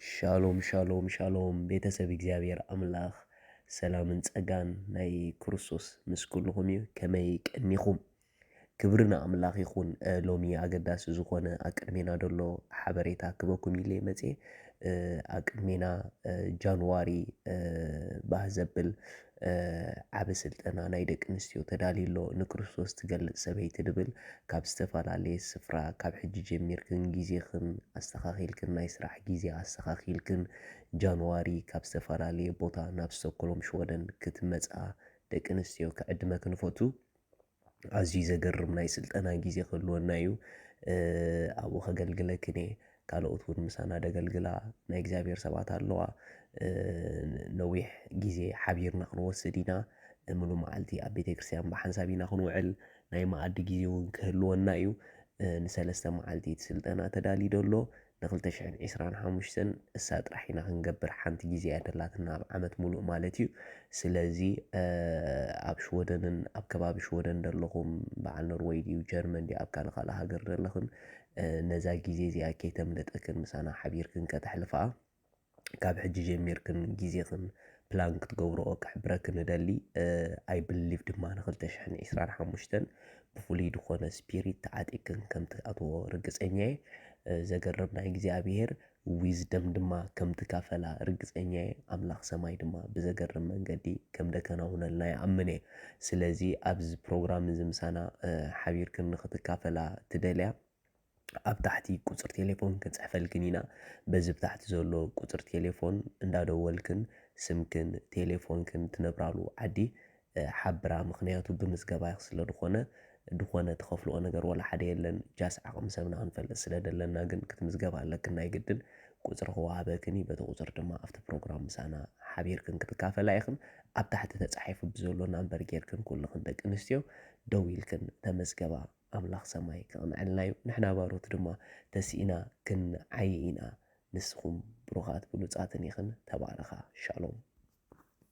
ሻሎም ሻሎም ሻሎም ቤተሰብ እግዚኣብሔር ኣምላኽ ሰላምን ጸጋን ናይ ክርስቶስ ምስ ኩልኹም እዩ። ከመይ ቀኒኹም? ክብሪ ንኣምላኽ ይኹን። እ፣ ሎሚ ኣገዳሲ ዝኾነ ኣብ ቅድሜና ዘሎ ሓበሬታ ክበኩም ኢለ መጽየ። እ፣ ኣብ ቅድሜና፣ እ፣ ጃንዋሪ፣ እ፣ ባህ ዘብል፣ እ፣ ዓቢ ስልጠና ናይ ደቂ ኣንስትዮ ተዳልዩ ኣሎ። ንክርስቶስ ትገልጽ ሰበይቲ ድብል ካብ ዝተፈላለየ ስፍራ፣ ካብ ሕጂ ጀሚርክን ግዜኽን ኣስተኻኺልክን፣ ናይ ስራሕ ግዜ ኣስተኻኺልክን፣ ጃንዋሪ ካብ ዝተፈላለየ ቦታ ናብ ስቶክሆልም ሽወደን ክትመጻ ደቂ ኣንስትዮ ክዕድመክን እፈቱ። ኣዝዩ ዘገርም ናይ ስልጠና ግዜ ክህልወና እዩ። እ፣ ኣብኡ ከገልግለክን እየ። ካልኦት እውን ምሳና ደገልግላ ናይ እግዚኣብሔር ሰባት ኣለዋ። እ፣ ነዊሕ ግዜ ሓቢርና ክንወስድ ኢና። ምሉእ መዓልቲ ኣብ ቤተ ክርስቲያን ብሓንሳብ ኢና ክንውዕል። ናይ መኣዲ ግዜ እውን ክህልወና እዩ። እ፣ ንሰለስተ መዓልቲ እቲ ስልጠና ተዳልዩ ዘሎ። ንክልተ ሽሕን ዕስራን ሓሙሽተን እሳ ጥራሕ ኢና ክንገብር። ሓንቲ ግዜ እያ ደላትና ኣብ ዓመት ሙሉእ ማለት እዩ። ስለዚ፣ እ፣ ኣብ ሽወደንን ኣብ ከባቢ ሽወደን ዘለኹም፣ በዓል ኖርወይ ድዩ፣ ጀርመን ድዩ፣ ኣብ ካልእ ካልእ ሃገር ዘለኽን፣ እ፣ ነዛ ግዜ እዚኣ ከይተምልጠክን ምሳና ሓቢርክን ከተሕልፋ፣ ካብ ሕጂ ጀሚርክን ግዜኽን ፕላን ክትገብርኦ ክሕብረክን እደሊ። እ፣ I believe ድማ ንክልተ ሽሕን ዕስራን ሓሙሽተን ብፍሉይ ዝኾነ ስፒሪት ተዓጢቅክን ከም ትኣትዎ ርግጸኛ እየ። እ፣ ዘገርም ናይ እግዚኣብሔር ዊዝደም ድማ ከም ትካፈላ ርግጸኛ እየ። ኣምላኽ ሰማይ ድማ ብዘገርም መንገዲ ከም ደከናውነልና ይኣምን እየ። ስለዚ ኣብዚ ፕሮግራም እዚ ምሳና፣ እ፣ ሓቢርክን ንክትካፈላ ትደልያ፣ ኣብ ታሕቲ ቁጽሪ ቴሌፎን ክንጽሕፈልክን ኢና። በዚ ብታሕቲ ዘሎ ቁጽሪ ቴሌፎን እንዳደወልክን ስምክን ቴሌፎንክን ትነብራሉ ዓዲ፣ እ፣ ሓብራ። ምኽንያቱ ብምዝገባ ስለ ዝኾነ፣ ዝኾነ ትኸፍልኦ ነገር ወላ ሓደ የለን። ጃስ ዓቕሚ ሰብና ክንፈልጥ ስለ ደለና ግን ክትምዝገባ ኣለክን ናይ ግድን። ቁጽሪ ክወሃበክን እዩ። በቲ ቁጽሪ ድማ ኣብቲ ፕሮግራም ምሳና ሓቢርክን ክትካፈላ ኢኽን። ኣብ ታሕቲ ተጻሒፉ ብዘሎ ናምበር ጌርክን ኩልኽን ደቂ ኣንስትዮ ደዊልክን ተመዝገባ። ኣምላኽ ሰማይ ከቕንዐልና እዩ። ንሕና ባሮት ድማ ተስኢና ክንዓዪ ኢና። ንስኹም ብሩኻት ብሉጻትን ኢኽን። ተባረኻ። ሻሎም።